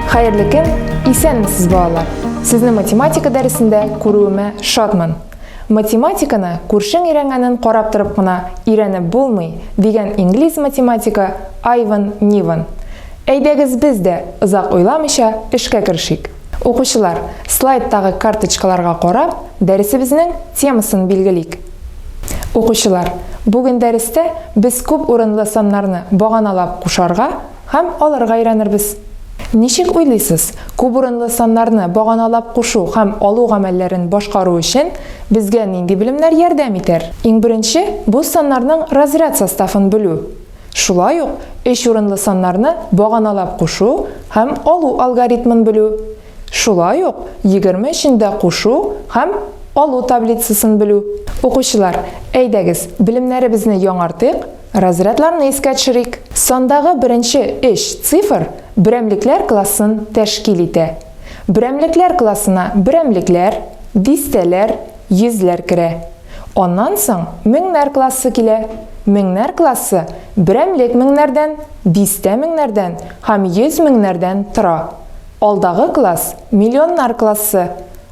Хәерле көн, исәнмесез, балалар! Сезне математика дәресендә күрүемә шатмын. Математиканы күршең өйрәнгәнен карап торып кына өйрәнеп булмый, дигән инглиз математикы Айван Ниван. Әйдәгез без дә, озак уйламыйча, эшкә керешик. Укучылар, слайдтагы карточкаларга карап, дәресебезнең темасын билгелик. Укучылар, бүген дәрестә без күп урынлы саннарны баганалап кушарга һәм алырга өйрәнербез. Ничек уйлыйсыз, күп урынлы саннарны баганалап кушу һәм алу гамәлләрен башкару өчен безгә нинди белемнәр ярдәм итәр? Иң беренче, бу саннарның разряд составын белү. Шулай ук өч урынлы саннарны баганалап кушу һәм алу алгоритмын белү. Шулай ук 20 эчендә кушу һәм алу таблицасын белү. Укучылар, әйдәгез, белемнәребезне яңартыйк, разрядларны искә төшерик. Сандагы беренче өч цифр берәмлекләр классын тәшкил итә. Берәмлекләр классына берәмлекләр, дистәләр, йөзләр керә. Аннан соң меңнәр классы килә. Меңнәр классы берәмлек меңнәрдән, дистә меңнәрдән һәм йөз меңнәрдән тора. Алдагы класс, миллионнар классы.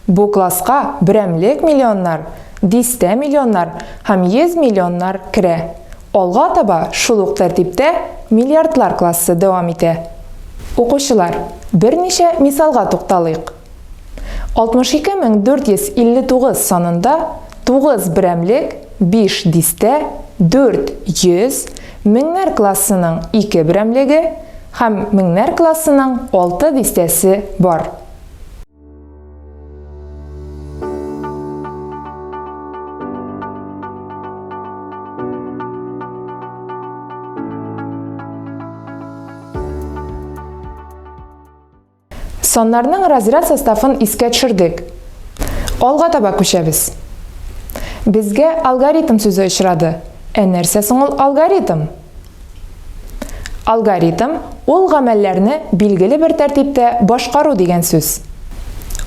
Бу класска берәмлек миллионнар, дистә миллионнар һәм 100 миллионнар керә. Алга таба шул ук тәртиптә миллиардлар классы дәвам итә. Укучылар, берничә мисалга тукталыйк. 62459 санында 9 берәмлек, 5 дистә, 4 йөз, меңнәр классының 2 берәмлеге, Һәм меңнәр классының алты дистәсе бар. Саннарның разряд составын искә төшердек. Алга таба күчәбез. Безгә алгоритм сүзе очрады. Ә нәрсә соң ул алгоритм? Алгоритм ул гамәлләрне билгеле бер тәртиптә башкару дигән сүз.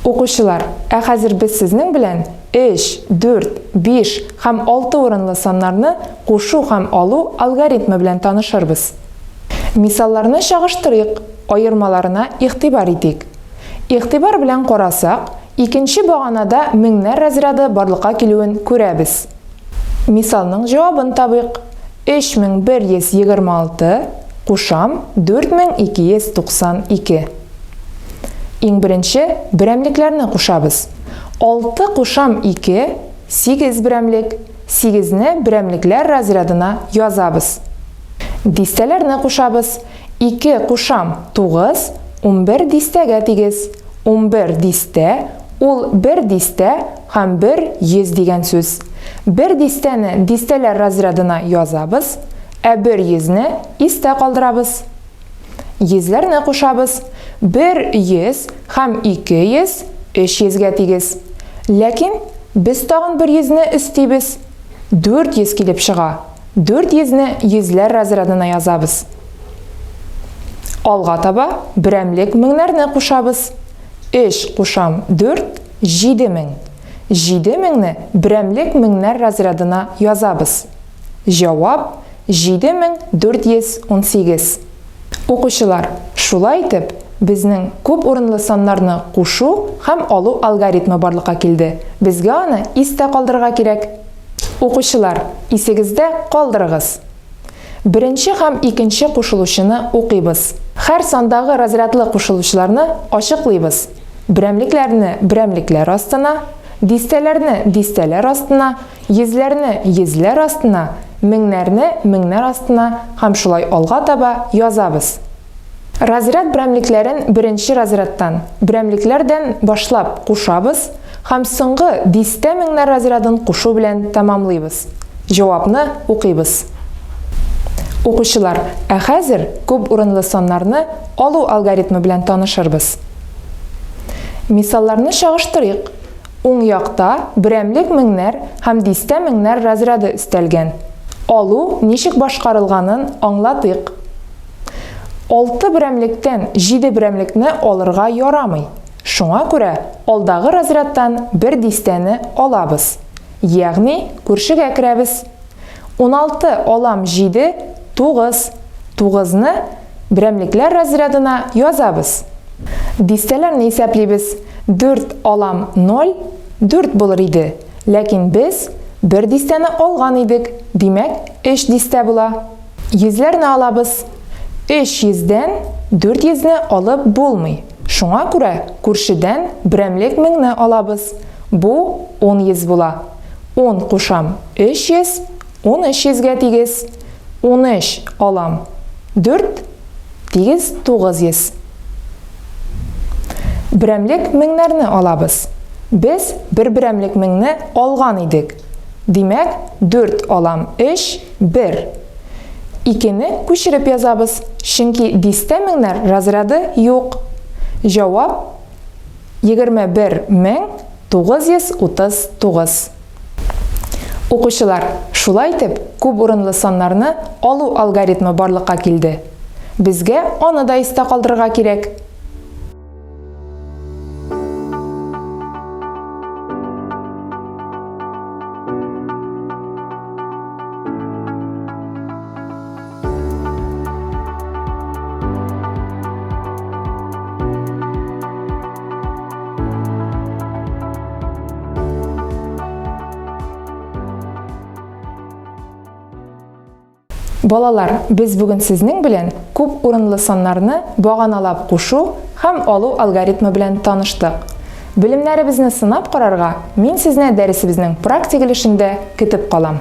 Укучылар, ә хәзер без сезнең белән 3, 4, 5 һәм 6 урынлы саннарны кушу һәм алу алгоритмы белән танышырбыз. Мисалларны чагыштырыйк, аермаларына игътибар итик. Игътибар белән карасак, икенче баганада меңнәр разряды барлыкка килүен күрәбез. Мисалның җавабын табыйк. 3126 кушам 4292. Иң беренче берәмлекләрне кушабыз. 6 кушам 2, 8 берәмлек. 8-не берәмлекләр разрядына язабыз. Дистәләрне кушабыз. 2 кушам 9, 11 дистәгә тигез. 11 дистә, ул бер дистә һәм бер йөз дигән сүз. Бер дистәне дистәләр разрядына язабыз, ә бер йөзне истә калдырабыз. Йөзләрне кушабыз. Бер йөз һәм 200 өч йөзгә тигез. Ләкин без тагын бер йөзне өстибез. 400 килеп чыга. 400 не йөзләр разрядына язабыз. Алга таба берәмлек меңнәрне кушабыз. 3 кушам 4, 7000. 7000-не берәмлек меңнәр разрядына язабыз. Җавап, 7418. Укучылар, шулай итеп, безнең күп урынлы саннарны кушу һәм алу алгоритмы барлыкка килде. Безгә аны истә калдырырга кирәк. Укучылар, исегездә калдырыгыз! Беренче һәм икенче кушылучыны укыйбыз. Һәр сандагы разрядлы кушылучыларны ачыклыйбыз. Берәмлекләрне берәмлекләр астына, дистәләрне дистәләр астына, йөзләрне йөзләр астына, меңнәрне меңнәр астына һәм шулай алга таба язабыз. Разряд берәмлекләрен беренче разрядтан, берәмлекләрдән башлап кушабыз һәм соңгы дистә меңнәр разрядын кушу белән тәмамлыйбыз. Җавапны укыйбыз. Укучылар, ә хәзер күп урынлы саннарны алу алгоритмы белән танышырбыз. Мисалларны чагыштырыйк. Уң якта берәмлек меңнәр һәм дистә меңнәр разряды өстәлгән. Алу ничек башкарылганын аңлатыйк. Алты берәмлектән җиде берәмлекне алырга ярамый. Шуңа күрә алдагы разрядтан бер дистәне алабыз. Ягъни күршегә керәбез. 16 алам җиде, тугыз. Тугызны берәмлекләр разрядына язабыз. Дистәләрне исәплибез. Дүрт алам ноль, дүрт булыр иде. Ләкин без бер дистәне алган идек, димәк, өч дистә була. Йөзләрне алабыз. Өч йөздән дүрт йөзне алып булмый. Шуңа күрә күршедән берәмлек меңне алабыз. Бу ун йөз була. Ун кушам 300, 13 йөзгә тигез. 13 алам 4, тигез 900. Берәмлек меңнәрне алабыз. Без бер берәмлек меңне алган идек. Димәк, 4 алам 3, 1. Икене күчереп язабыз, чөнки дистә меңнәр разряды юк. Җавап 21939. Укучылар, шулай итеп, күп урынлы саннарны алу алгоритмы барлыкка килде. Безгә аны да истә калдырырга кирәк. Балалар, без бүген сезнең белән күп урынлы саннарны баганалап кушу һәм алу алгоритмы белән таныштык. Белемнәребезне сынап карарга мин сезне дәресебезнең практик өлешендә көтеп калам.